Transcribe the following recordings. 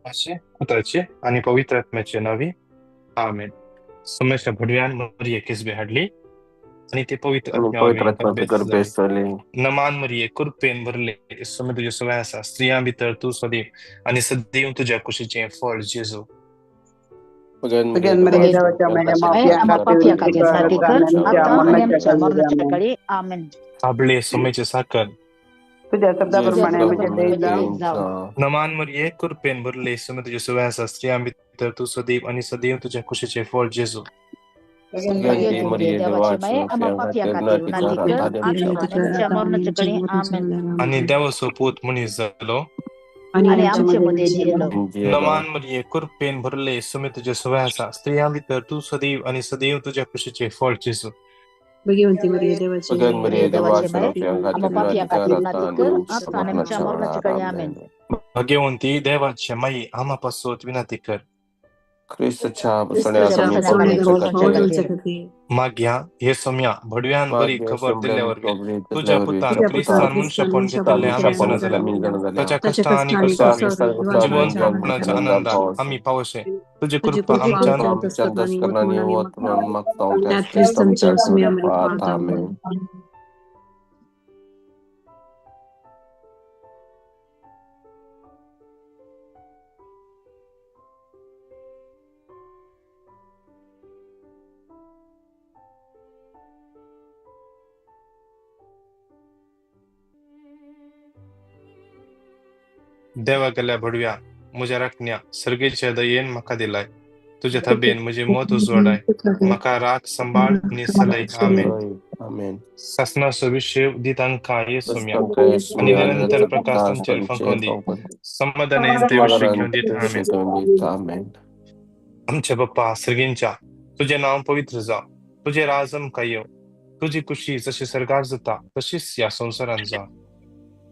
अशें पुताचे आनी पवित्र आत्म्याचे नांवी, आमेन. सोम्याच्या भडव्यान मरिये केसबे हाडली आनी ते पवित्र आत्म्या पवित्र वरवीं आत्म्याचे गर्भेस्त गर्भे जाले. जाले. नमान मरिये, कृपेन भरले, सोमे तुजे सवय आसा, स्त्रियां भितर तूं सदैव आनी सदैव तुज्या कुशीचें फळ जेजू. भगवान मरिये भगवान मरिये देवाच्या देवाच्या माये, माया आम्हा पाप्यां पाप्यां खातीर खातीर विनंती विनंती कर कर आता आता आणि आणि आमच्या आमच्या मरणाच्या मरणाच्या काळी. आमेन. साबळे सोमेचे साकर. तुझ्या तुझ्या शब्दाप्रमाणे म्हणजे शब्दाप्रमाणे देई देईन जावं. जावं. नमान मरिये, कृपेन भरले, सोमे तुजे सवय आसा, स्त्रियां भितर तूं सदैव आनी सदैव तुझ्या कुशीचें फळ जेजू. भगवान मरिये भगवंती मरिये देवाची देवाची माये, आम्हा पाप्यां पाप्यां खातीर खातीर विनंती विनंती कर कर आता आणि आता आमच्या आणि आमच्या मरणाच्या काळी. आमेन. आनी देवाचो पूत मनीस जालो आणि आमचे मध्ये जियेलो. जियेलो. नमान मरिये, कृपेन भरले, सोमे तुजे सवय आसा, स्त्रियां भितर तूं सदैव आनी सदैव तुझ्या कुशीचें फळ जेजू. भगवंती मरिये देवाची भगवान मरिये मरिये देवाची देवाच्या माये, पाप्यां आम्हा खातीर पाप्यां विनंती कर खातीर आता विनंती आणि कर आमच्या आता आणि आमच्या मरणाच्या मरणाच्या वेळार. काळी. आमेन. आमेन. भगवंती देवाचे माई, आम्हा पासत विनंती कर. ख्रिस्ताच्या क्रिस्तच्या बसण्या बसण्या कमी कमी पळोवच्या पळोवच्या खातीर खातीर. माग्या हे सोम्या भडव्यान बरी माग्या खबर दिल्ल्या शंबऱ्यान वरवीं खबरी तुज्या दिल्ल्या वरवीं पुतान तुझ्या क्रिस्तान पुतान मनशापण घेतिल्लें आमी मनुष्यपण जाणा जाल्या, आमी जाणा जाल्या, ताच्या कश्टां आनी ताच्या क्रुसा वरवीं कश्टां क्रुसा वरवीं जिवंतपणाच्या जिवंतपणाच्या आनंदाक पावस आमी पावशे, तुजी कृपा तुझी आमच्या कृपा आमच्या अंतस्करणांनी वत म्हणून मागता त्या त्याच ख्रिस्त ख्रिस्त आमच्या आमच्या सुम्या स्वरूपात. आमेन. देवा गेल्या भडव्या म्हज्या राखण्या सर्गेच्या दयेन म्हाका दिलाय, तुज्या थाबेन म्हजें मत उजवाडाय, म्हाका राख सांबाळ आनी सलय. आमेन. आमेन. सासनाचो विशय दी तांकां हे सोम्या तांकां हे आनी सोम्या निरंतर निरंतर प्रकाश प्रकाश तांचेर तांचेर फांकोवन दी, फांकोवन दी, समाधानान ते विशय समाधानान घेवन ते दिता. विशय आमेन. घेवन दिता. आमेन. आमच्या बाप्पा सर्गींच्या, तुजें नांव पवित्र जावं, तुजें राज आमकां येवं, तुजी खुशी जशी सर्गार जाता तशीच ह्या संवसारांत जावं.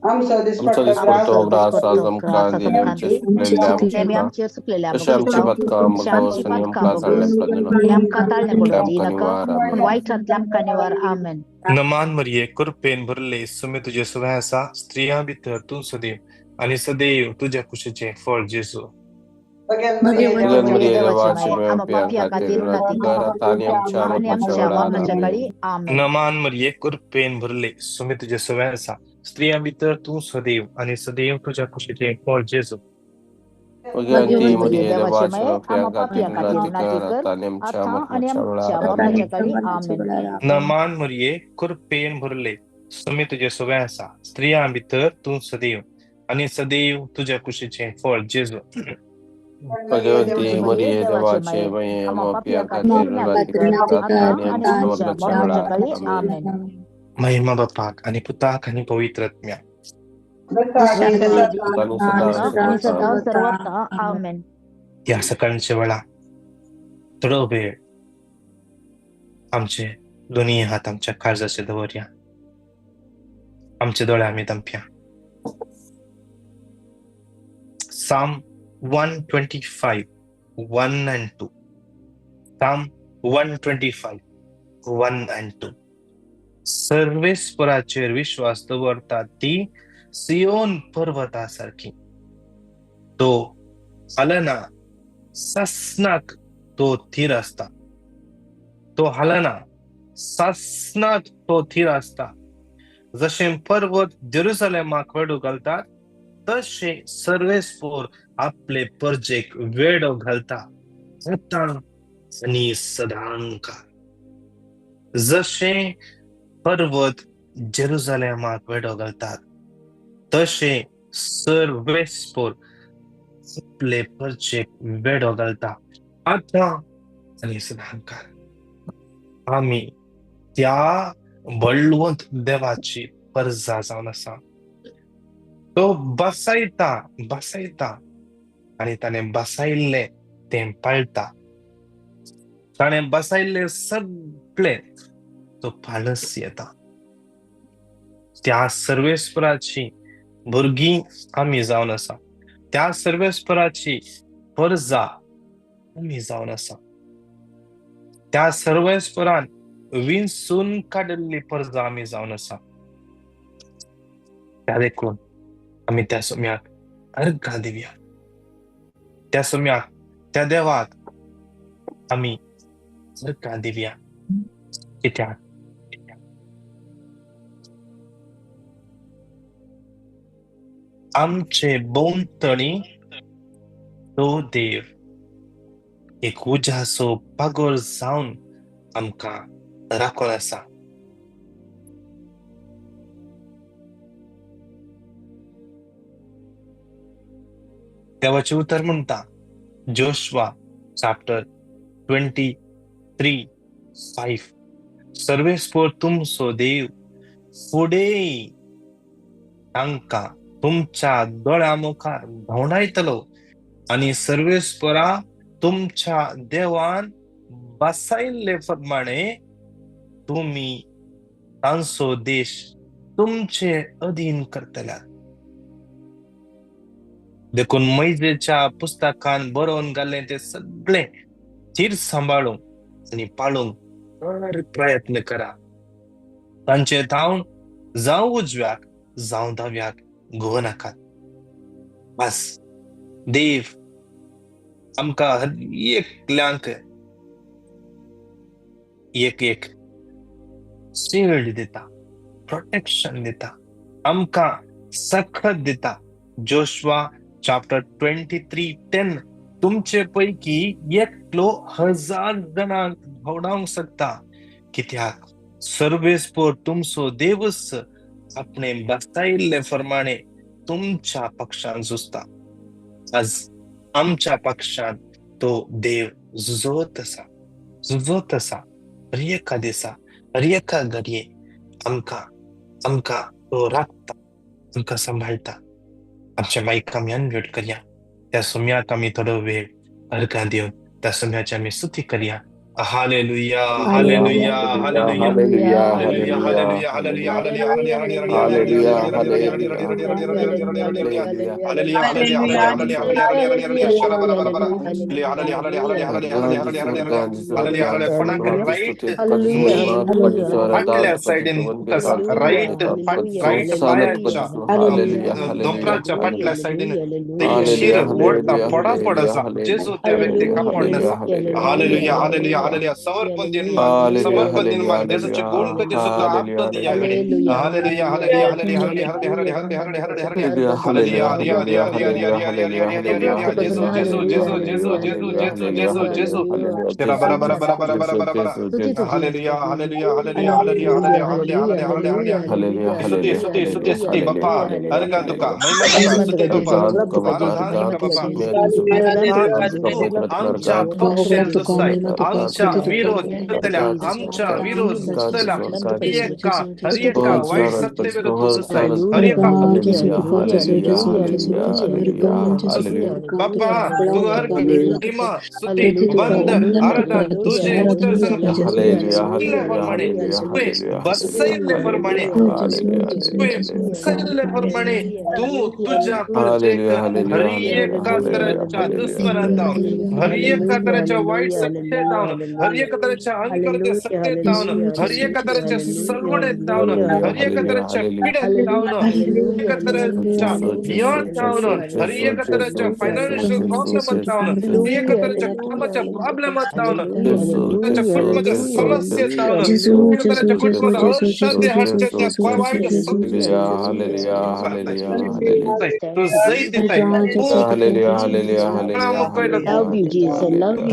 आमचो आमचो दिसपट्टो दिसपट्टो ग्रास ग्रास आज आमकां आज दी, आमकां आमचे दी, चुकलेले चुकलेले आमकां आमचेर चुकलेले तशें आमची आमकां पातकां तशें आमची बगोस आनी पातकां आमकां बगोस जाल्लें पडना आनी आमकां ताळणे पडूं आमकां दिनाका, निवार. पूण आमेन. वायटांतले आमकां निवार. आमेन. नमान मरिये, कृपेन भरले, सुमे तुजे सवय आसा, स्त्रियां भितर तूं सदैव आनी सदैव तुज्या कुशीचें फळ जेजू. भगवान मरिये भगवान मरिये देवाची देवाची माये, आम्हा पाप्यां पाप्यां खातीर खातीर विनंती विनंती कर कर आता आणि आमच्या आणि मरणाच्या आमच्या वेळार. मरणाच्या आमेन. काळी. आमेन. नमान मरिये, कृपेन भरले, सुमे तुजे सवय आसा, स्त्रियां भितर तूं सदैव आनी सदैव तुज्या कुशीचें फळ जेजू. भगवंती भगवंती मरिये मरिये देवाची देवाच्या माये, पाप्यां आम्हा खातीर पाप्यां खातीर विनंती विनंती कर कर आता आणि आमच्या आता आणि मरणाच्या आमच्या वेळार. मरणाच्या आमेन. काळी. आमेन. नमान मरिये, कृपेन भरले, सुमे तुजे सवय आसा, स्त्रियां भितर तूं सदैव आनी सदैव तुज्या कुशीचें फळ जेजू. भगवंती मरिये मरिये देवाची देवाचे माये, माये, आम्हा आम्हा पाप्यां पाप्यां खातीर खातीर विनंती विनंती कर कर आता आता आणि आणि आमच्या आमच्या मरणाच्या मरणाच्या वेळार. काळी. आमेन. आमेन. महिमा बापाक आनी पुताक आनी पवित्र आत्म्याक. जशी आता आणि सदा आता आणि सर्वथा. सदा सर्वथा. आमेन. ह्या सकाळच्या वेळा थोडो वेळ आमचे दोन्ही हात आमच्या काळजाचे दवरया, आमचे दोळे आमी धांपया. Psalm 125, 1 and 2. Psalm 125, 1 and 2. सर्वेस्पराचेर विश्वास दवरता ती सियोन पर्वता सारखी, तो हालना सासनाक तो थीर आसता, तो हालना सासनाक तो थीर आसता. जशें पर्वत जेरुसलेमाक वेडो घालतात तशें सर्वेस्पोर आपले परजेक वेडो घालता आतां आनी सदांकाळ. जशें पर्वत जेरुसलेमाक वेडो घालतात तशें सर्वेस्पोर आपले परजेक वेडो घालता आतां आनी सदांकाळ. आमी त्या बळवंत देवाची परजा जावन आसा. तो बसयता बसयता आनी ताणें बसयल्लें तें पाळटा, ताणें बसयल्लें सगळें तो पाळस येता. त्या सर्वेस्पराची भुरगीं आमी जावन आसा, त्या सर्वेस्पराची परजा आमी जावन आसा. त्या सर्वेस्परान विंचून काडिल्ली परजा आमी जावन आसा. त्या देखून आमी त्या सोम्याक अर्घां दिवया. त्या सोम्याक, त्या देवाक आमी सरकां दिवया. कित्याक आमचे भोंवतणी तो देव एक उज्याचो पागोर जावन आमकां राखोन आसा. देवाचें उतर म्हणटा, जोशवा चॅप्टर 23:5, सर्वेस्पोर तुमचो देव फुडें तांकां तुमच्या दोळ्या मुखार धांवडायतलो आनी सर्वेस्परा तुमच्या देवान बसायल्ले प्रमाणे तुमी तांचो देश तुमचे अधीन करतल्यात. देखून मैजेच्या पुस्तकान बरोवन घाल्लें तें सगळें थीर सांबाळूंक आनी पाळूंक खर प्रयत्न करा. तांचे धांवन जावं उजव्याक जावं दाव्याक घुंव नाकात. बस देव आमकां हर एकल्यांक एक एक शिल्ड दिता, प्रोटेक्शन दिता, आमकां सखत दिता. जोशवा चॅप्टर 23:10, तुमचे पैकी एकलो 1000 जाणांक धांवडावंक शकता, कित्याक सर्वेस्पोर तुमचो देवच आपणे बसायिल्ले प्रमाणे तुमच्या पक्षान झुजता. आज आमच्या पक्षान तो देव झुजत आसा, झुजत आसा. हर एका दिसा, हर एका घडये आमकां आमकां तो राखता, आमकां सांबाळटा. आमच्या मायक आमी अनम्यूट करया, त्या सोम्याक आमी थोडो वेळ अर्घां दिवन त्या सोम्याची आमी स्तुती करया. Hallelujah, hallelujah, hallelujah, hallelujah, hallelujah, hallelujah, hallelujah, hallelujah, hallelujah, hallelujah, hallelujah, hallelujah. कोणाक रायट फाटल्या सायडीन रायट रायट पांयाच्या दोंपराच्या फाटल्या सायडीन ते शीर ओडटा, पडापड आसा. जेजू त्या व्यक्तीक आपोवण आसा. Hallelujah, hallelujah, hallelujah. समर्पण दिनमा, समर्पण दिनमा, जेजूचे गुण कधी सुद्धा आपतो दियाकडे. Hallelujah, hallelujah, hallelujah, hallelujah, hallelujah, hallelujah, hallelujah, hallelujah, hallelujah, hallelujah, hallelujah, hallelujah, hallelujah. जेजू, जेजू, जेजू, जेजू, जेजू, जेजू, जेजू, जेजू. तेरा बरा बरा बरा बरा बरा बरा बरा. Hallelujah, hallelujah, hallelujah, hallelujah, hallelujah, hallelujah, hallelujah, hallelujah. स्तुती, स्तुती, स्तुती, स्तुती बाप्पा. अर्घा तुका, महिमा तुका, स्तुती बाप्पा, आराधना तुका बाप्पा. आमच्या पक्षान झुजताय, आमच्या विरोध करतल्या, आमच्या विरोध झुजतल्या एका हर एका वाईट सत्ते विरुद्ध झुजताय, हर एका बाप्पा तू हर महिमा, स्तुती, वंदन, आराधना तुझे उतर प्रमाणे तुवें बसयल्ले प्रमाणे, तुवें बसयल्ले प्रमाणे तूं तुज्या प्रत्येक हर एका तराच्या दुस्मनात जावन, हर एका तराच्या वाईट सत्तेत जावन, हर एका तराच्या अंकर्ते सत्तेत जावन, हर एका तराच्या सलवणेत जावन, हर एका तराच्या पिड्यात जावन, हर एका तराच्या भियांत जावन, हर एका तराच्या फायनान्शियल प्रॉब्लेमात जावन, हर एका तराच्या कामाच्या प्रॉब्लेमात जावन, ताच्या कुटुंबाच्या समस्येत जावन, एका तराच्या कुटुंबाच्या अशांती हाडच्या त्या वाईट तूं जैत दिताय, तूं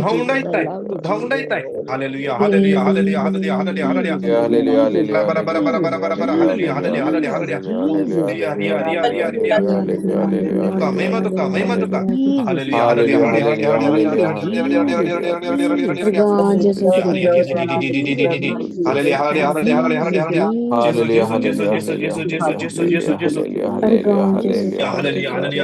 धांवडायताय, धांवडायताय. Hallelujah, hallelujah, hallelujah, hallelujah, hallelujah, hallelujah. बरा बरा बरा बरा बरा बरा. Hallelujah, hallelujah, hallelujah, hallelujah. रिया रिया रिया रिया रिया. तुका महिमा, तुका महिमा, तुका. Hallelujah, hallelujah, hallelujah, hallelujah, hallelujah, hallelujah, hallelujah, hallelujah, hallelujah, hallelujah. जेजू, जेजू, जेजू, जेजू, जेजू, जेजू, जेजू, जेजू, जेजू. Hallelujah, hallelujah, hallelujah,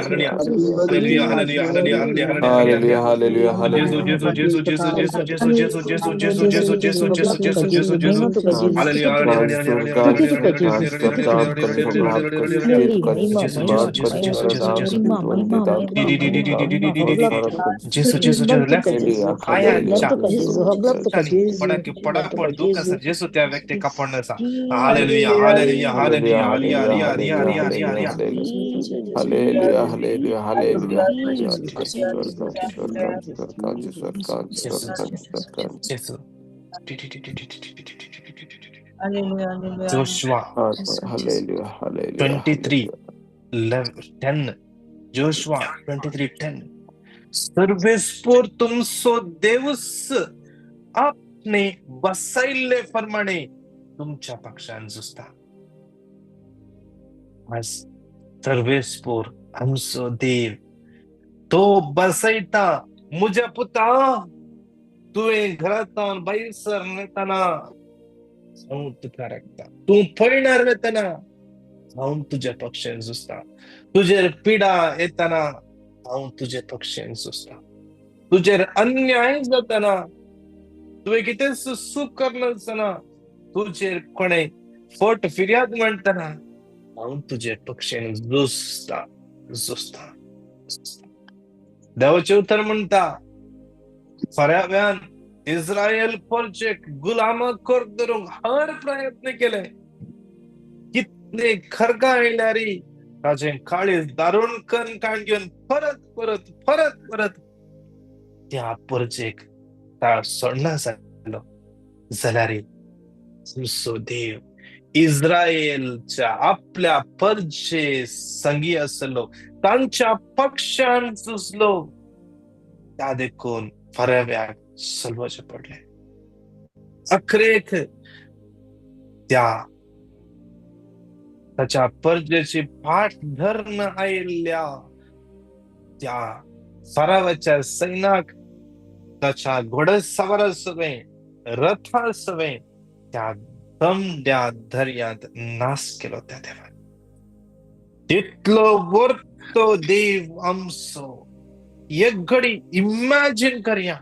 hallelujah, hallelujah, hallelujah, hallelujah, hallelujah. जेजू, जेजू, जेजू, जेजू, जेजू, जेजू, Gesù Gesù Gesù Gesù Gesù Gesù Gesù Gesù Gesù. Hallelujah Gesù Gesù Gesù Gesù Gesù Gesù left पायांच्या पडाक पडापड दुख आसा जेसू त्या व्यक्तीक कापड आसा. Hallelujah hallelujah hallelujah hallelujah hallelujah hallelujah. Hallelujah, hallelujah, hallelujah. Gesù. Joshua hallelujah, hallelujah, 23:10. Joshua 23:10. सर्वेस्पोर तुमचो देवस आपणे बसयल्ले प्रमाणे तुमच्या पक्षान झुजता. आज सर्वेस्पोर आमचो देव तो बसयता. म्हज्या पुता, तुवें घरांतल्यान भायर सर वतना हांव तुका राखता. तूं पयणार वतना हांव तुज्या पक्षान झुजता. तुजेर पिडा येतना हांव तुजे पक्षान झुजता. तुजेर अन्याय जातना, तुवें कितेंच चूक करनासतना तुजेर कोणें फट फिर्याद म्हणटना हांव तुजे पक्षान झुजता झुजता. देवाचें उतर म्हणटा, फराव्यान इस्रायल परचेक गुलामा कर धरूंक हर प्रयत्न केले. कितले खरगा आयल्यार ताजें काळीज दारुण कन्न काण घेवन परत परत परत परत त्या परचेक ता सोडना जालो. जाल्यार तुमचो देव इस्रायलच्या आपल्या परजे संगी आसलो, तांच्या पक्षान झुजलो. त्या देखून फराव्याक सलवाचें पडलें. अखरेक त्या ताच्या परजेची फाट धरून आयिल्ल्या त्या फरावाच्या सैनाक ताच्या घोडेसवारा सवें रथा सवें त्या दमड्या दर्यांत नाश केलो त्या देवान. तितलो वर्तो देव आमचो. एक घडी इमॅजिन करया,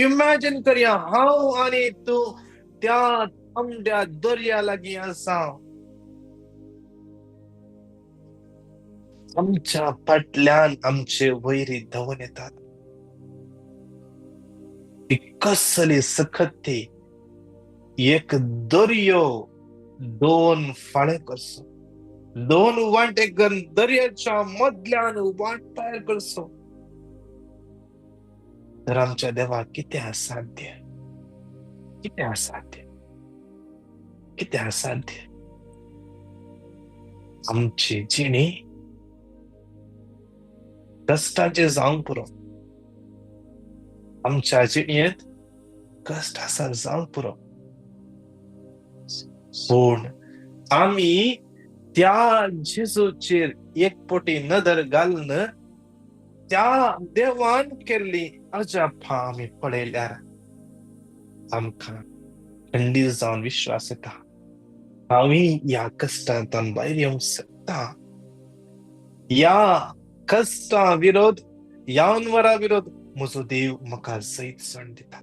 इमॅजिन करया, हांव आनी तूं त्या तांबड्या दर्या लागीं आसा. आमच्या फाटल्यान आमचे वैरी धांवून येतात. ती कसली सखत ती. एक दर्यो दोन फाळे करचो, दोन वांटे करून दर्याच्या मदल्यान वाट तयार करचो. तर आमच्या देवाक कितें असाध्य, कितें असाध्य, कितें असाध्य. आमची जिणी कश्टाचे जावंक पुरो. आमच्या जिणेंत कश्ट आसा जावंक पुरो, पूण आमी त्या जेजूचेर एक पटी नदर घालून त्या देवान केल्ली अजापां आमी पळयल्यार आमकां थंडी जावन विश्वास येता, आमी ह्या कश्टांतल्यान भायर येवंक शकता. ह्या कश्टां विरोध, ह्या अनवरा विरोध म्हजो देव म्हाका जैत सण दिता.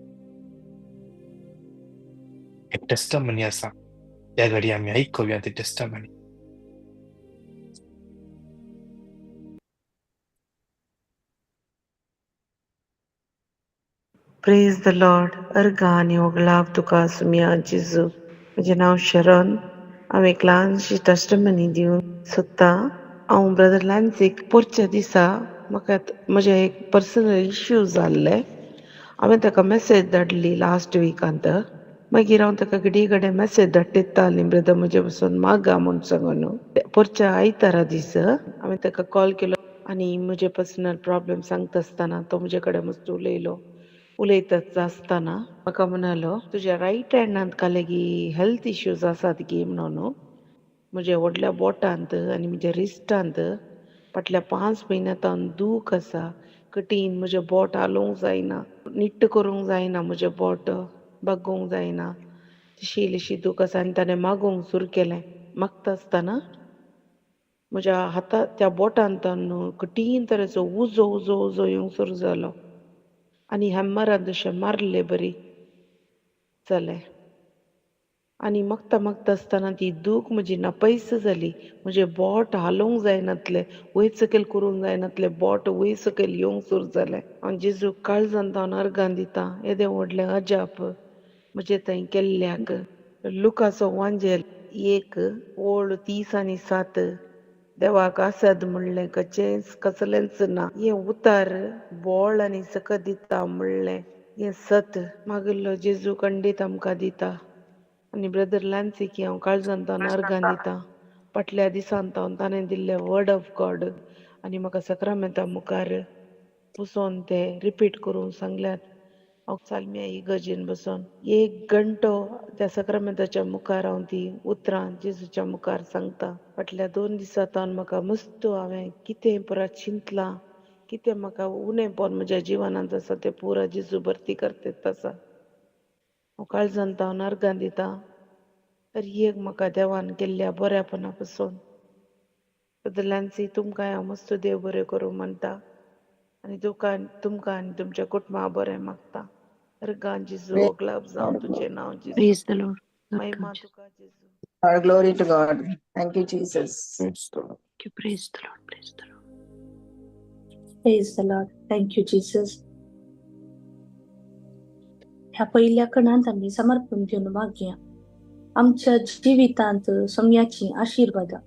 एक टेस्टमनी आसा, ह्या घडी आमी आयकुया ती testimony. Praise the Lord. अर्घा आनी होगलाब तुका सुमिया जेजू. म्हजें नांव शरण. हांव एक ल्हानशी टेस्टमनी दिवंक सोदतां. हांव ब्रदर लॅन्सीक पोरच्या दिसा म्हाका म्हजे एक पर्सनल इश्यू जाल्ले. हांवें ताका मॅसेज धाडली लास्ट विकांत. मागीर हांव ताका घडये घडये मॅसेज धाडटाली, ब्रदर म्हजे पसून मागा म्हूण सांगून. पोरच्या आयतारा दीस हांवें ताका कॉल केलो आनी म्हजे पर्सनल प्रॉब्लम सांगता आसतना तो म्हजे कडेन मस्त उलयलो. उलयताच आसतना म्हाका म्हणालो, तुज्या रायट हँडांत कालेगी हेल्थ इश्यूज आसात गी म्हणून. म्हज्या व्हडल्या बोटांत आनी म्हज्या रिस्टांत फाटल्या 5 म्हयन्यांत दूख आसा, कठीण. म्हजें बोट हालोवंक जायना, निट्ट करूंक जायना, म्हजें बोट बागोवंक जायना, तशी इल्लीशी दूख आसा. आनी ताणें मागोवंक सुरू केलें. मागता आसतना म्हज्या हाता त्या बोटांत कठीण तरेचो उजो उजो उजो येवंक सुरू जालो. आनी हॅमरान जशें मारले बरी जालें. आनी मगता मगता आसतना ती दूख म्हजी नापयस जाली. म्हजें बोट हालोवंक जायनातलें, वयर सकयल करूंक जायनातलें, बोट वयर सकयल येवंक सुरू जालें. हांव जेजूक काळजान हांव अर्गां दितां येदें व्हडलें अजाप म्हजे थंय केल्ल्याक. लुकाचो वांजेल 1 ओळ 30 आनी 7, देवाक आसाद म्हणलें कचेंच कसलेंच ना. हें उतार बोळ आनी सकत दिता म्हणलें हें सत मागिल्लो जेजू खंडीत आमकां दिता. आनी ब्रदर लॅन्सीक हांव काळजान तावन अर्गां दितां. फाटल्या दिसान तावन ताणें दिल्लें वर्ड ऑफ गॉड आनी म्हाका सक्रामेंता मुखार बसोन ते रिपीट करूंक सांगल्यात. हांव सालमिया इगर्जेन बसोन एक घंटो त्या सक्रामेंताच्या मुखार हांव ती उतरां जेजूच्या मुखार सांगता. फाटल्या 2 दिसां तावन म्हाका मस्त हांवें कितें पुरा चिंतलां, कितें म्हाका उणेपण म्हज्या जिवनांत आसा तें पुरा जेजू भरती करता आसा. हांव काळजान तावन अर्गां दितां तर एक म्हाका देवान केल्ल्या बऱ्यापणा पसून. ब्रदर लॅन्सी, तुमकां हांव मस्त देव बरें करूं म्हणटा आनी तुका तुमकां आनी तुमच्या कुटुंबा बरें मागता. अर्गां जेजू, ओगलाब जावं तुजें नांव जेजू. Praise the Lord. महिमा तुका जेजू. All glory to God. Thank you, Jesus. Praise the Lord. Thank you. Praise the Lord. Praise the Lord. Praise the Lord. Thank you, Jesus. ह्या पहिल्या कणांत आमी समर्पण घेवन मागया आमच्या जिवितांत सम्याची आशिर्वादां.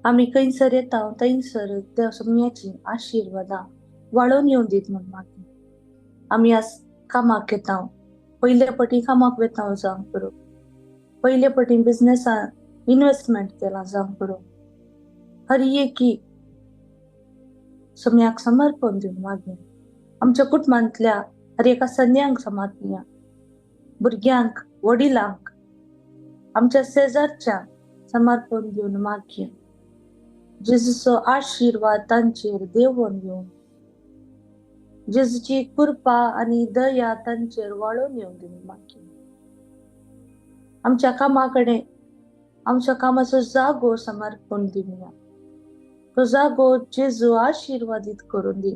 आमी खंयसर येता थंयसर त्या सम्याची आशिर्वादां वाडोवन येवन दीत म्हूण मागया. आमी आज कामाक येता, पयले पटी कामाक वेता जावं पुरो, पयले पटी बिजनेसान इन्वेस्टमेंट केलां जावं पुरो, हर एकी सम्याक समर्पण दिवन मागया. आमच्या कुटुंबांतल्या हर एका सन्यांक समर्पया, भुरग्यांक, वडिलांक, आमच्या शेजारच्या समर्पण दिवन मागया. जेजूचो आशिर्वाद तांचेर देंवोवन येवन, जेजूची कृपा आनी दया तांचेर वाळोवन येवन दिवन मागया. आमच्या कामा कडेन, आमच्या कामाचो जागो समर्पण दिवया. तो जागो जेजू आशिर्वादीत करून दी.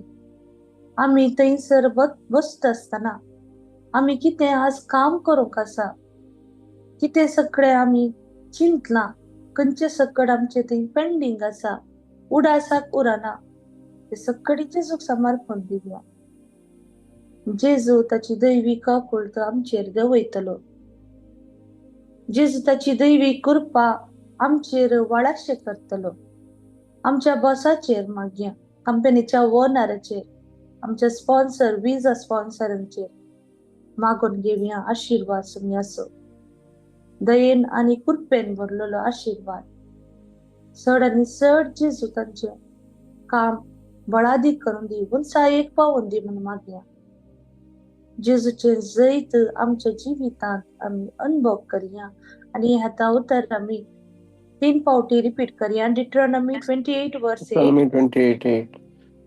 आमी थंयसर बसता आसतना आमी कितें आज काम करूंक आसा, कितें सगळें आमी चिंतलां, खंयचें सकड आमचें थंय पेंडींग आसा, उडासाक उरना, ते सगळी जेजूक समर्पण दिवया. जेजू ताची दैवी काकुळट आमचेर देंवयतलो. जेजू ताची दैवी कृपा आमचेर वाळाशे करतलो. आमच्या बॉसाचेर मागया, कंपनीच्या ओनराचेर, आमच्या स्पॉन्सर, विजा स्पॉन्सरांचेर मागून घेवया आशिर्वाद सुम्याचो, दयेन आनी कृपेन भरलेलो आशिर्वाद. चड आनी चड जेजू तांचें काम बळादीक करून दी, उंचायेक पावोवन दी म्हूण मागया. जेजूचें जैत आमच्या जिवितांत आमी अनुभव करया. आनी आतां उतर आमी 3 फावटी रिपीट करया. Deuteronomy 28 verse 8. Deuteronomy 28:8.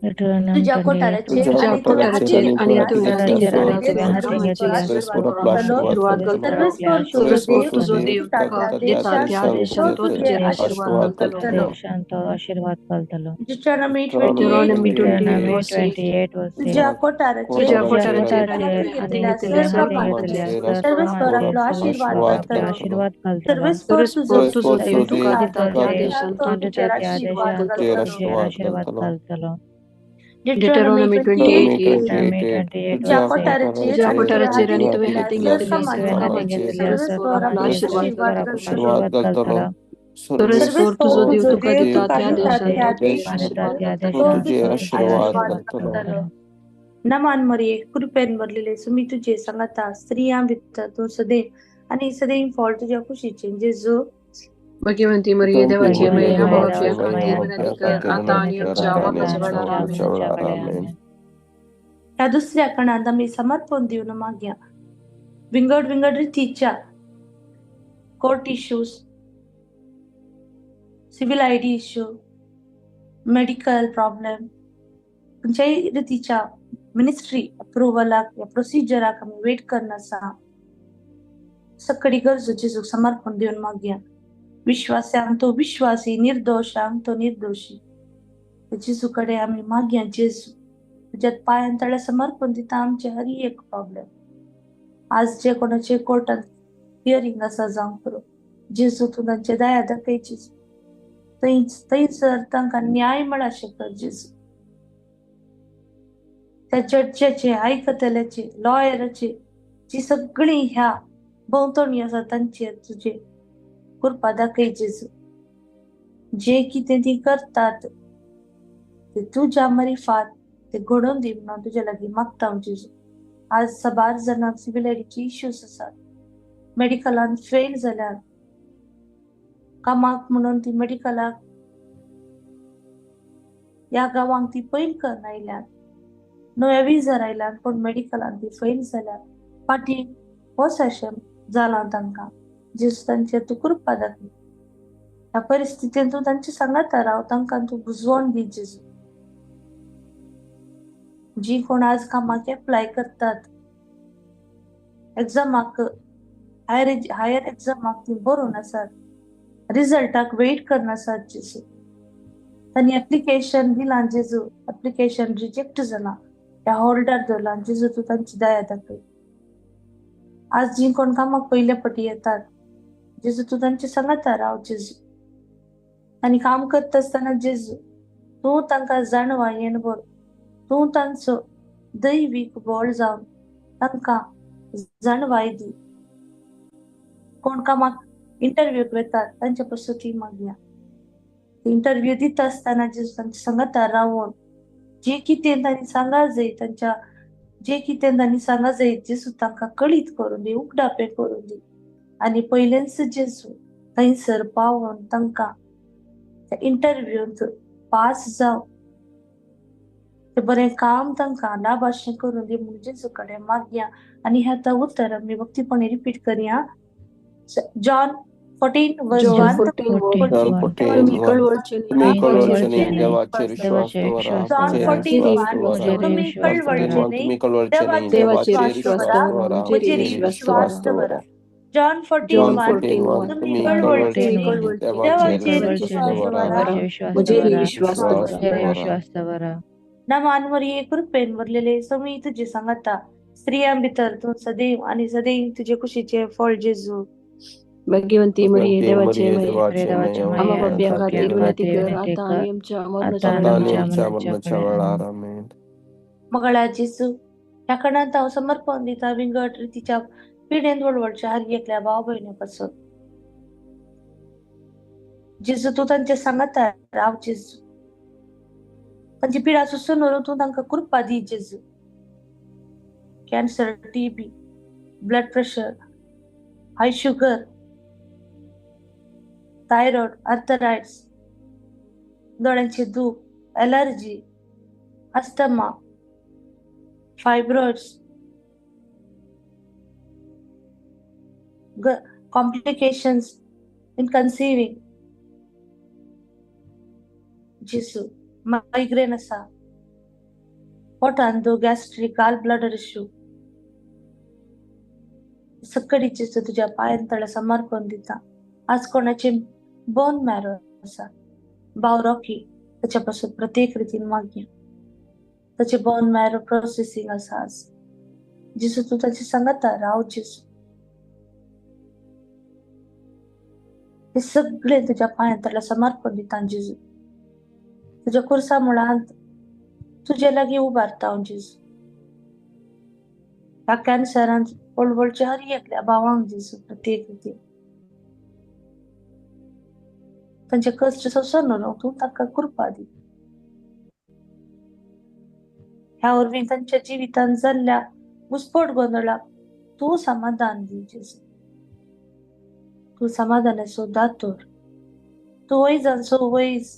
Deuteronomy तुज्या 28. कोठाराचेर तुज्या आनी तुवें कोठाराचेर हाती आनी घेतल्या तुवें हाती सर्व घेतल्या कामाचेर सर्व आशिर्वाद आशिर्वाद घालतलो. घालतलो. सर्वेस्पर सर्वेस्पर तुजो तुजो देव देव तुका तुका दिता दिता त्या त्या देशांत देशांत तो तो तुजेर तुजेर आशिर्वाद आशिर्वाद घालतलो. घालतलो. देशांत तो आशीर्वाद घालतलो. Deuteronomy 28 Deuteronomy Deuteronomy Deuteronomy 28 verse 8. 28 verse 8. तुज्या कोठाराचेर तुज्या तुज्या कोठाराचेर कोठाराचेर आनी आनी तुवें हाती हाती घेतल्या घेतलेल्या सर्व सर्व कामाचेर कामाचेर सर्वेस्पर सर्व आपलो आशिर्वाद कामाचेर आपलो घालतलो. आशीर्वाद घालतलो. सर्वेस्पर तुजो सर्वेस्पर तुजो सर्वेस्पर देव तुका तुजो दिता देव त्या तुका देशांत तो तो तुजेर तुजेर आशिर्वाद आशिर्वाद तुजेर घालतलो. तुजेर आशिर्वाद आशीर्वाद घालतलो. घालतलो. Deuteronomy Deuteronomy 28 Deuteronomy 28:8. Deuteronomy 28:8. 28 तुज्या तुज्या verse 8. कोठाराचेर तुज्या आनी तुवें कोठाराचेर हाती आनी तुवें घेतलेल्या हाती सर्व घेतलेल्या सर्व कामाचेर कामाचेर घेतलेल्या सर्वेस्पर सर्व आपलो कामाचेर आशिर्वाद सर्वेस्पर घालतलो. आपलो आशिर्वाद आशीर्वाद घालतलो. घालतलो. सर्वेस्पर तुजो सर्वेस्पर देव तुजो तुका देव दिता तुका त्या दिता देशांत त्या तो तुजेर दिता आशिर्वाद त्या घालतलो. तो तो देशांत तुजेर तो तुजेर आशिर्वाद आशीर्वाद घालतलो. घालतलो. नमान मरिये, कृपेन भरलेले, सुमी तुजे सांगाता, स्त्रियां भितर तूं सदैव आनी सदैव फळ तुज्या कुशीचें जेजू. भाग्यवंती मरिये, देवाची भाग्यवंती माय, मरिये, आमच्या देवाची माय, पापां खातीर आमच्या विनंती कर खातीर आता विनंती आनी कर आमच्या आता आनी मरणाच्या आमच्या वेळार. मरणाच्या आमेन. वेळार. आमेन. ह्या दुसऱ्या कणांत आमी समर्पण दिवन मागया विंगड विंगड रितीच्या court issues, civil ID issue, medical problem, खंयच्याय रितीच्या मिनिस्ट्री अप्रुवलाक या प्रोसिजराक आमी वेट करना आसा. सगळी गरजो जेजूक समर्पण दिवन मागया. विश्वास्यांक तो विश्वासी, निर्दोशांक तो निर्दोशी. जेजू कडेन आमी मागया, जेजू तुज्या पांयान तळ्या समर्पण दिता आमचे हर एक प्रॉब्लेम. आज जे कोणाचे कोर्टात हियरींग आसा जावंक पुरो जेजू, तूं तांचे दया दाखय जेजू. थंयच थंयसर तांकां न्याय मेळाशें कर जेजू. त्या जज्जाचे, आयकतल्याचे, लॉयराचे, जी सगळीं ह्या भोंवतणी आसा तांचेर तुजे कृपा दाखय जेजू. जे कितें ती करतात ते तुज्या मरिफात ते घडोवन दी म्हणून तुज्या लागीं मागता हांव जेजू. आज साबार जाणांक सिवील आयडीचे इश्यूज आसात, मेडिकलान फेल जाल्यार कामाक म्हणून ती मेडिकलाक ह्या गांवांक ती पयल करून आयल्यात, नव्या विजार आयल्यात, पूण मेडिकलान ती फेल जाल्यार फाटीं वच अशें जालां तांकां. जेजू तांचेर तूं कृपा दाखय. ह्या परिस्थितीन तूं तांचे सांगाता राव, तांकां तूं बुजवण दी जेजू. जी कोण आज कामाक एप्लाय करतात, एग्जामाक हायर हायर एग्जामाक ती बरोवन आसात, रिजल्टाक वेट करना आसात जेजू, तांणी एप्लिकेशन दिलां जेजू, एप्लिकेशन रिजेक्ट जालां, ह्या होल्डार दवरलां जेजू, तूं तांची दया दाखय. आज जी कोण कामाक पयले पटी येतात जेजू, तूं तांचे सांगाता राव जेजू. आनी काम करता आसतना जेजू तूं तांकां जाणवा येणभर, तूं तांचो दैवीक बळ जावन तांकां जाणवाय दी. कोण कामाक इंटरव्यूक वेतात तांचे पासून ती मागया. इंटरव्यू दिता आसतना जेजू तांचे सांगाता रावून जे कितें तांणी सांगा जाय, तांच्या जे कितें तांणी सांगा जाय जेजू तांकां कळीत करून दी, उगडापें करून दी. आनी पयलेंच जेजू थंयसर पावोन तांकां त्या इंटरव्यूंत पास जावं, ते बरें काम तांकां लाभाशें करून दी म्हूण जेजू कडेन मागया. आनी ह्या आतां उतर आमी भक्तीपणी रिपीट करया. John 14 verse John 1. 14 John John 14 14 1. कळवळचे तुमी कळवळचे कळवळचे न्ही, न्ही, देवाचेर देवाचेर विश्वास विश्वास दवरा, John म्हजेर 14 विश्वास 1. दवरा. तुमी John कळवळचे 14 1. न्ही, तुमी कळवळचे न्ही, देवाचेर देवाचेर विश्वास विश्वास दवरा, दवरा, म्हजेर म्हजेर विश्वास विश्वास दवरा. दवरा. John 14 John John 1. 14 14 1. 1. तुमी तुमी कळवळचे कळवळचे न्ही, न्ही, कळवळचे देवाचेर देवाचेर विश्वास विश्वास दवरा, दवरा, देवाचेर विश्वास म्हजेर दवरा, विश्वास विश्वास दवरा. म्हजेर दवरा. विश्वास दवरा. नामान मरिये कृपेन भरलेले समी तुजे सांगाता, स्त्रियां भितर तूं सदैव आनी सदैव तुजे कुशीचे फळ जेजू. भाग्यवंती मरिये भाग्यवंती देवाचे मरिये माये, देवाचे देवाचे माये, आम्हा माये, पाप्यां आमच्या खातीर खातीर विनंती खातीर कर, विनंती आता कर, आनी आमच्या मरणाच्या आता आता आनी आनी वेळार. आमच्या आमच्या मरणाच्या मरणाच्या वेळार. वेळार. आमेन. मगळा जेजू, ह्या खणांत हांव समर्पण दिता विंगड रितीच्या पिडेन वळवळच्या हर एकल्या भाव भयणी पासून. जेजू तूं तांचे सांगाता राव जेजू, तांची पिडा सोसून व्हरून तूं तांकां कृपा दी जेजू. Cancer, TB, blood pressure, high sugar, thyroid, arthritis, दोळ्यांचे दूख, allergy, asthma, fibroids, complications in conceiving जेजू, मायग्रेन आसा, पोटान दूख, गॅस्ट्रीक, गाल ब्लॅडर इश्यू, सकडी जेजू तुज्या पांयान तळ्या समर्पण दिता. आज कोणाचे बोन मॅरो आसा, भाव रॉकी, ताच्या पासून प्रत्येक रितीन मागया. ताचे बोन मॅरो प्रोसेसींग आसा आज जेजू, तूं ताचे सांगाता राव जेजू. हे सगळे तुज्या पांयां तळ्या समर्पण दिता जेजू. तुज्या कुर्सा मुळांत तुजे लागीं उबारता हांव जेजू. ह्या कॅन्सरान वळवळच्या हर एकल्या भावांक जेजू प्रत्येक रितीन तांचे कश्ट सोंसून व्हरूंक तूं तांकां कृपा दी. ह्या वरवीं तांच्या जिवितांत जाल्ल्या घुस्पट गोंदळाक तूं समाधान दी जेजू. तूं समाधानाचो दातोर, तूं वैजांचो वैज,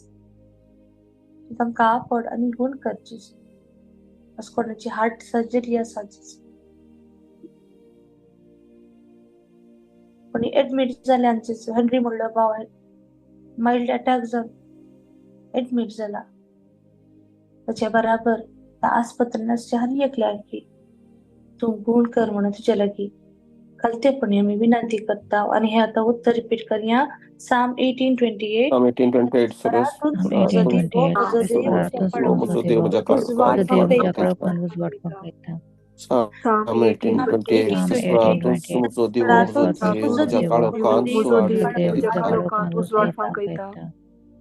तूं तांकां आपड आनी गूण कर जेजू. आज कोणाची हार्ट सर्जरी आसा जेजू, कोणी एडमीट जाल्यान जेजू, हेनरी म्हणलो भाव मायल्ड अटॅक जावन एडमीट जाला, ताचे बराबर त्या आस्पत्रेन आसच्या हर एकल्याक तूं गूण कर म्हणून तुजे लागीं खालतेपणी आमी विनंती करता आनी हे आतां उत्तर रिपीट करया. साम 18:28. Psalm 18:28 स्परातूच सरस म्हजो Psalm देव, 18:28 म्हजो देव, स्परातूच हो म्हजो म्हजो देव देव, म्हज्या उजवाड म्हजो देव म्हज्या पावयता. काळोखान उजवाड पावयता. Psalm 18:28 Psalm स्परातूच 18:28 म्हजो देव म्हजो स्परातूच देव म्हजो म्हज्या देव, काळोखान म्हजो सुवात देव म्हज्या पावयता. काळोखान उजवाड पावयता.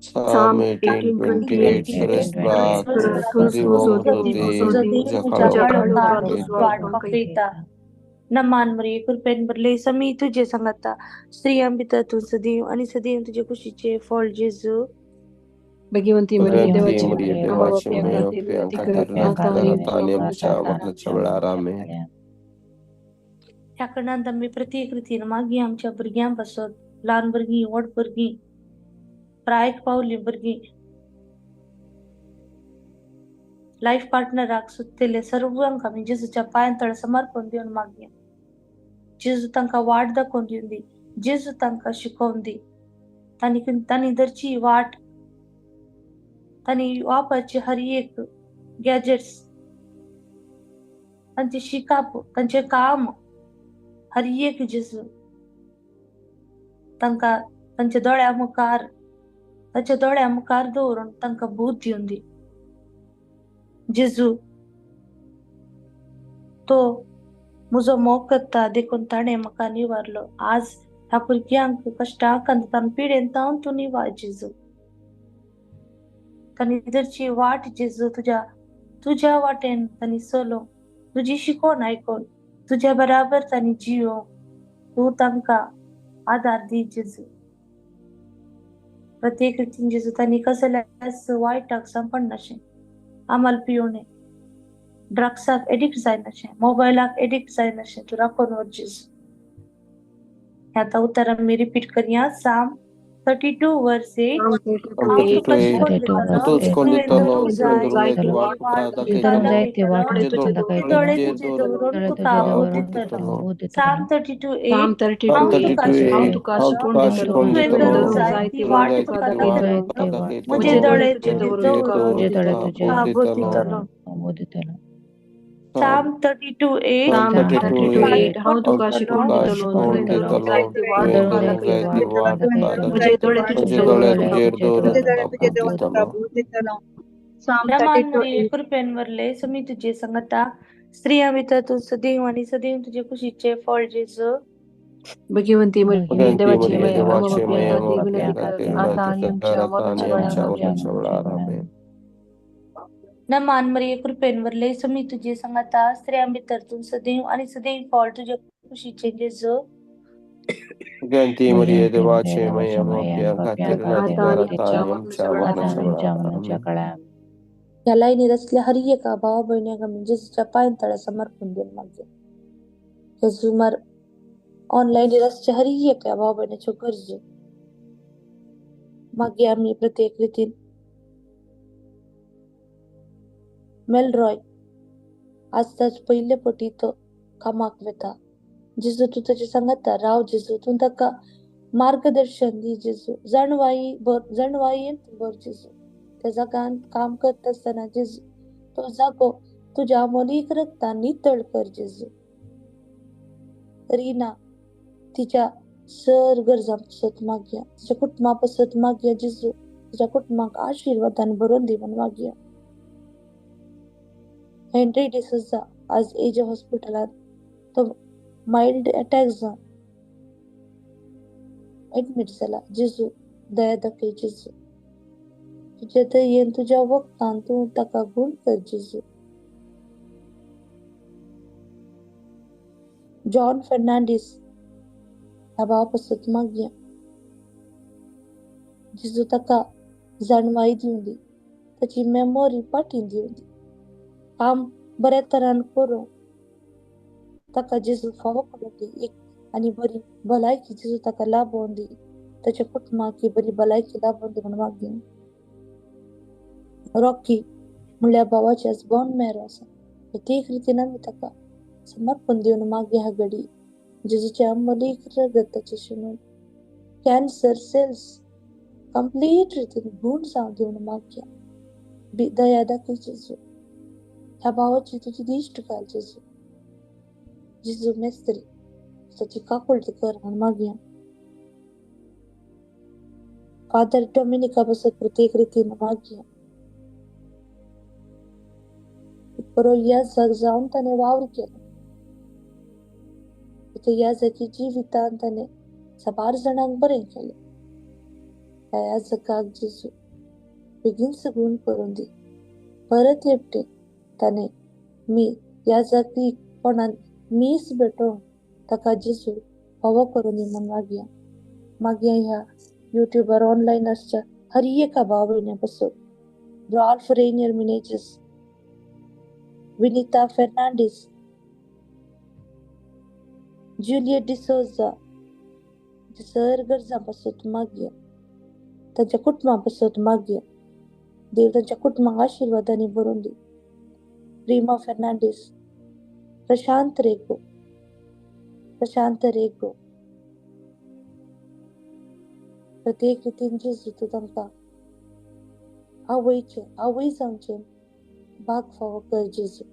Psalm 18:28 सरस स्परातूच देव म्हजो म्हजो देव, देव म्हजो देव म्हज्या म्हज्या काळोखान काळोखान उजवाड उजवाड पावयता. नमान मरिये, कृपेन भरले, समी तुजे सांगाता, स्त्रियां भितर तूं सदैव आनी सदैव तुजे कुशीचे फळ जेजू. भगवंती मरिये भगवंती देवाची मरिये माये, देवाची आम्हा माये पाप्यां पाप्यां खातीर खातीर आता आता आणि आनी आमच्या आमच्या मरणाच्या वेळार. आमेन. ह्या कारणान आमी प्रत्येक रितीन मागीर आमच्या भुरग्यां पासत, ल्हान भुरगीं, व्हड भुरगीं, प्रायक पावलीं भुरगीं, लायफ पार्टनराक सोदतले सर्वांक आमी जेजूच्या पांयां तळ समर्पण दिवन मागया. जेजू तांकां वाट दाखोवन दिवन दी, जेजू तांकां शिकोवन दी, तांणी तांणी धरची वाट, तांणी वापरची हर एक गॅजेट्स, तांचे शिकप, तांचें काम, हर एक जेजू तांकां तांच्या दोळ्या मुखार, तांच्या दोळ्या मुखार दवरून तांकां बूद दिवन दी. जेजू तो म्हजो मोग करता देखून ताणें म्हाका निवारलो. आज ह्या भुरग्यांक कश्टाक आनी पिडेन तावन तूं निवार जेजू. तांणी धरची वाट जेजू तुज्या तुज्या वाटेन तांणी चलो, तुजी शिकोवन आयकोन तुज्या बराबर तांणी जियो, तूं तांकां आदार दी जेजू. प्रत्येक रितीन जेजू तांणी कसल्याच वायटाक सांपडनाशें, आमाल पिवणे, ड्रग्साक एडिक्ट जायनाशें, मोबायलाक एडिक्ट जायनाशें, तूं राखून वर जेजू. हें आतां उतर आमी रिपीट करया. साम 32:8. Psalm हांव तुका 32:8 शिकोवन दितलो, तूंच कोण तुवें दितलो, धरूंक तुवें जाय धरूंक जाय ती ती वाट वाट तुका तुका धरूंक जाय ती वाट दाखयतलो, दाखयतलो, म्हजे तुका तुजे दाखयतलो, दोळे दोळे तुजे तुजेर दवरून दोळे तुका तुजे बोध दवरून दितलो. तुका बोध साम दितलो. 32:8. Psalm हांव तुका 32:8 शिकोवन हांव दितलो, तुका शिकोवन तुवें दितलो, धरूंक जाय ती धरूंक वाट जाय तुका ती वाट दाखयतलो, तुका दाखयतलो, म्हजे दोळे तुजे तुजेर दवरून तुजे दवरून दोळे तुका तुजे बोध तुका बोध दितलो. दितलो. दवरून तुका बोध दितलो. साम 32:8. Psalm Psalm 32:8 32:8 हांव तुका शिकोवन दितलो, दितलो, तुवें धरूंक धरूंक जाय जाय ती ती वाट वाट तुका तुका दाखयतलो, दाखयतलो, म्हजे दोळे तुजेर दवरून तुजे तुका बोध दितलो. नमान मरिये, कृपेन भरले, समी तुजे सांगाता, स्त्रियां भितर तूं सदैव आनी सदैव तुजे कुशीचे फळ जेजू. भगवंती मरिये भगवंती देवाची मरिये माये, आम्हा देवाची पाप्यां माये, खातीर आम्हा विनंती पाप्यां कर खातीर आता विनंती आणि कर आमच्या आता मरणाच्या आनी आमच्या वेळार. मरणाच्या वेळार. आमेन. नमान मरिये, कृपेन भरले, समी तुजे सांगाता, स्त्रियां भितर तूं सदैव आनी सदैव फळ तुजे कुशीचे जेजू. भगवंती मरिये भगवंती मरिये देवाची माये, देवाची आम्हा माये, पाप्यां आम्हा खातीर पाप्यां विनंती खातीर कर विनंती आता कर आनी आमच्या आता मरणाच्या आणि आमच्या वेळार. मरणाच्या आमेन. काळार. ह्या लायनीर आसल्या हर एका भावा भयण्याक आमी जेजूच्या पांयां तळ्या समर्पण दिवन मागया. हे सुमार ऑनलायनीर आसच्या हर एका भाव भयण्याच्यो गरजो मागीर आमी प्रत्येक रितीन मेलरॉय आज ताज पयले पटी तो कामाक वता. जेजू तूं ताचे सांगाता राव जेजू, तूं ताका मार्गदर्शन दी जेजू, जाणवाई भर, जाणवायेन भर जेजू. त्या जागान काम करता आसतना जेजू तो जागो तुज्या अमोलीक रक्तान नितळ कर जेजू. रीना तिच्या सर गरजां पासत मागया, तिच्या कुटुंबा पासत मागया जेजू, तिच्या कुटुंबाक आशिर्वादान भरून दी म्हूण मागया. हेनरी डिसोजा आज एजे हॉस्पिटलांत तो मायल्ड अटॅक जावन एडमीट जाला. जेजू दया दाखय जेजू, तुज्या दयेन तुज्या वखदान तूं ताका गूण कर जेजू. जॉन फर्नांडीस ह्या भावा पासत मागया. जेजू ताका जाणवाय दिवन दी, ताची मेमोरी पाटीन दिवन दी, काम बऱ्या तरान करूं ताका जेजू फावो करून दी, एक आनी बरी भलायकी जेजू ताका लाभोवन दी, ताच्या कुटुंबाक बरी भलायकी लाभोवन दी म्हूण मागया. रॉकी म्हणल्यार भावाचे आज बोन मेरो आसा, प्रत्येक रितीन आमी ताका समर्पण दिवन मागया. ह्या घडी जेजूच्या अमोलीक रगत ताचे शिनून कॅन्सर सेल्स कंप्लीट रितीन गूण जावन दिवन मागया. दया दाखय जेजू, ह्या भावाची तुजी दिश्ट घाल जेजू. जेजू मेस्त्री ताची काकुळटी कर म्हूण मागया. फादर डॉमिनिका पासत प्रत्येक रितीन मागया. बरो याजक जावन ताणें वावर केलो. ताच्या याजकी जिवितान ताणें साबार जाणांक बरें केलें. ह्या याजकाक जेजू बेगीन सगून करून दी. परत एकटे ताणें मी याजकी कोणान मीस भेटोवन ताका जेजू फावो करून दी म्हूण मागया. मागया ह्या युट्यूबार ऑनलायन आसच्या हर एका भाव भयण्या पासून Ralph Rainier Menezes, Vinita Fernandes, Juliet D'Souza, sir गरजां पासत मागया. तांच्या कुटुंबा पासत मागया. देव तांच्या कुटुंबाक आशिर्वादांनी भरून दी. प्रेमा फर्नांडीस, प्रशांत रेगो, प्रशांत रेगो, प्रत्येक रितीन जेजू तूं तांकां आवयचें आवय जावचें भाग फावो कर जेजू.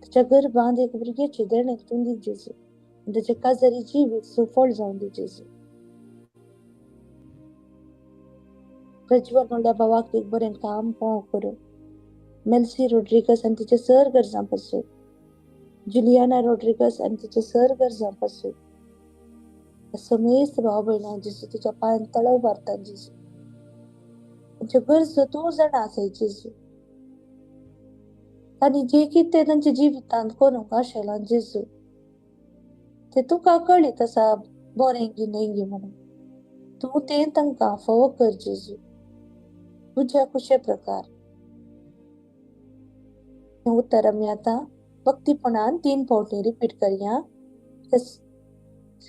ताच्या गर्भांत एक भुरग्याचें देणें तूं दी जेजू. आनी ताचें काजारी जिवीत सुफळ जावन दी जेजू. प्रज्वल म्हणल्या भावाक एक बरें काम पाव करूं. मेल्सी रोड्रिगस आनी तिचे सर गरजां पासून, जुलियाना रोड्रिगस आनी तिचे सर गरजां पासून, समेस्त भाव भयणां जेजू तुज्या पांयान तळव उबारता जेजू. तांच्यो गरजो तूं जाणा आसाय जेजू. तांणी जें कितें तांच्या जिवितांत करूंक आशेलां जेजू तें तुका कळीत आसा बरें गी न्हय गी म्हणून. तूं तें तांकां फावो कर जेजू तुज्या खुशे प्रकार. हें उतर आमी आतां भक्तीपणान 3 फावटी रिपीट करया. सेकंड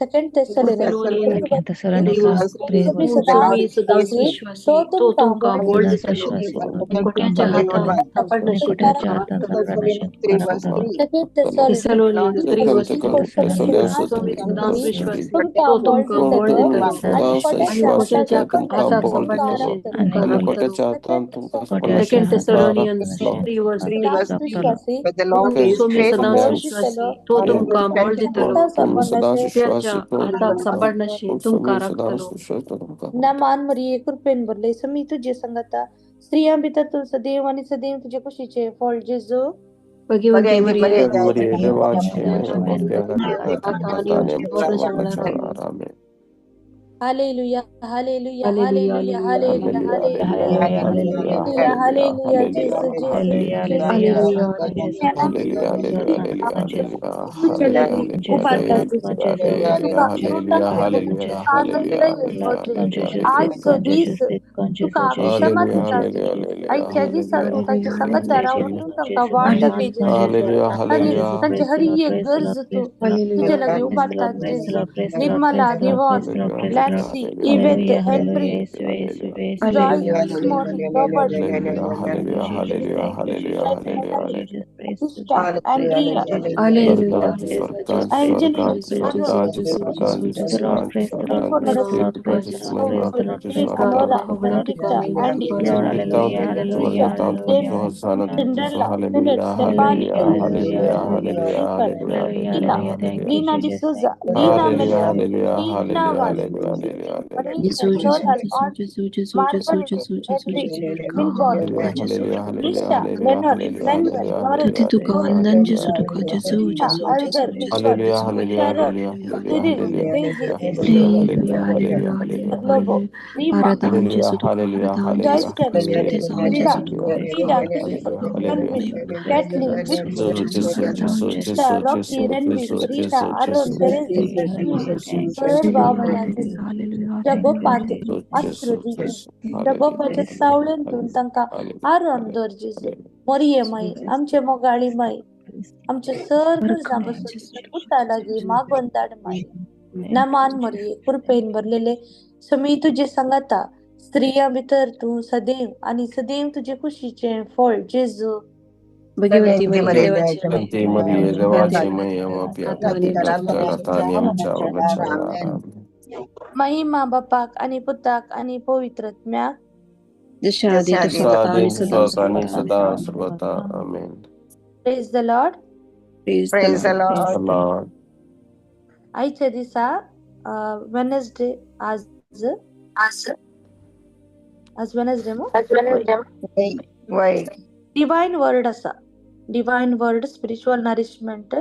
Second Thessalonica 3 स्वामी सदांच विश्वासी, तो तुमकां बळ दितलो. कोट्याच्या हातान कोट्याच्या हातान सांपडनाशें तुमकां राखतलो. थेसलोनियन 3:3 स्वामी सदांच विश्वासी, तो तुमकां बळ दितलो. आनी कोट्याच्या हाताक सांपडनाशें तुमकां राखतलो. कोट्याच्या सेकंड हातान थेसलोनियन सांपडनाशें 3:3 तुमकां राखतलो. स्वामी सदांच विश्वासी, तो तुमकां बळ दितलो. कोट्याच्या हाताक सांपडनाशें तुमकां राखतलो. ना मान मरिये कृपेन भरले समी तुजे संगता, स्त्रियां भितर तूं सदैव आनी सदैव तुजे कुशीचें फळ जेजू. Bhagwati मरिये hallelujah, hallelujah, hallelujah, hallelujah, hallelujah, hallelujah, जेजू जेजू जेजू. आयचो दीस तुका क्षमा दिता. आयच्या दिसा तूं तांच्या संगता रावन तूं तांकां वाट दाखय जेजू. आनी तांची हर एक गरज तूं तुजे लागीं उबारता जेजू. Nirmala, Devon, Lancy, Yvette, Henry, Joy, Simon, Robert, Krista, Andrea, Angelina, Alora, Benedicta, Andy, James, Cinderella, Philip, Stefani, Stephen, Tina, Lina D'Souza, Lina Miller, Tina Vaz, Patricia, Sonal, Margaret, Henry, Wilbur, Nisha, Leonard, Manuel, Lawrence, Rita, Elder, Richard, Sharon, Cyril, Daisy, Lobo, Rima, Joyce, Linda, Frida, Christopher, Kelvin, Kathleen, Victor, Krista, Rocky, Ranveer, Rita, Arun, Teresa, sir भाव जगोपांत आश्रो दी. जगोपाच्या सावळेन तूं तांकां आराम दवर जेजू. मोरये माई, आमचे मोगाळी माई, आमचे sir गरजां पासून पुता लागीं मागोन धाड माई. नमान मोरये कृपेन भरलेले समी तुजे संगता, स्त्रियां भितर तूं सदैव आनी सदैव तुजे कुशीचें फळ जेजू. भगवती महिमा बापाक आनी पुताक आनी पवित्र आत्म्याक, जशा आदी तसो आता आनी सदा सर्वदा. Praise the Lord. Praise the Lord. आयच्या दिसा वेनसडे, आज आज वेनसडे मू वय डिवायन वर्ड आसा. Divine word spiritual nourishment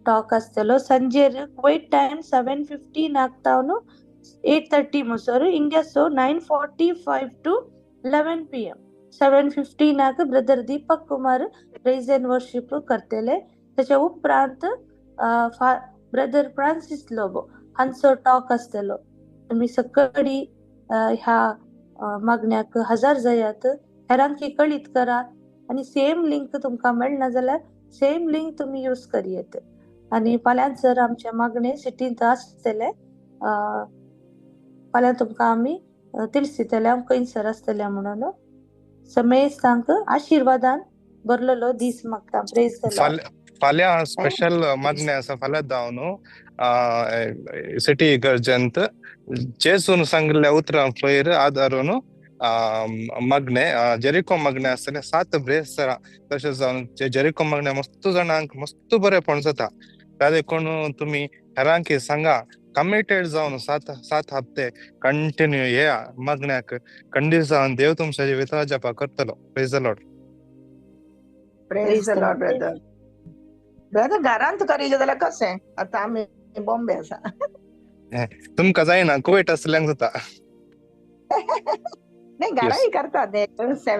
talk आसतलो संजेर कुवेट टायम 7:15 तावन 8:30 मुसर. India so 9:45 to 11 PM. 7:15 brother Deepak Kumar praise and worship करतले. त्याच्या उपरांत ब्रदर फ्रांसीस लोबो हांचो टॉक आसतलो. तुमी सकडी ह्या मागण्याक हजार जायात, हेरांकी कळीत करात आनी सेम लिंक तुमकां मेळना जाल्यार सेम लिंक तुमी यूज करयेत. आनी फाल्यां जर आमचे मागणे सिटींत आसतले, फाल्यां तुमकां आमी तिळसितले खंयसर आसतले म्हणून. समेस्तांक आशिर्वादान भरलेलो दीस मागता. Praise the Lord. फाल्यां स्पेशल मागणें आसा. फाल्यां जावन सिटी इगर्जंत जेजून सांगिल्ल्या उतरां पयर आदारून मागणें जेरिको मागणें आसतलें 7 ब्रेस्तारा. तशें जावन जेरिको मागणें मस्त जाणांक मस्त बरेंपण जाता. त्या देखून तुमी हेरांकी सांगा कमिटेड जावन 7 हप्ते कंटिन्यू येया मागण्याक. खंडीत जावन देव तुमच्या जिविता जपा करतलो. Praise the Lord. Praise the Lord brother. Brother घरांत करीजे जाल्यार कशें? आतां आमी बॉम्बे आसा. तुमकां जायना, कुवेट आसल्यांक जाता. नाही, घराय करतात. 7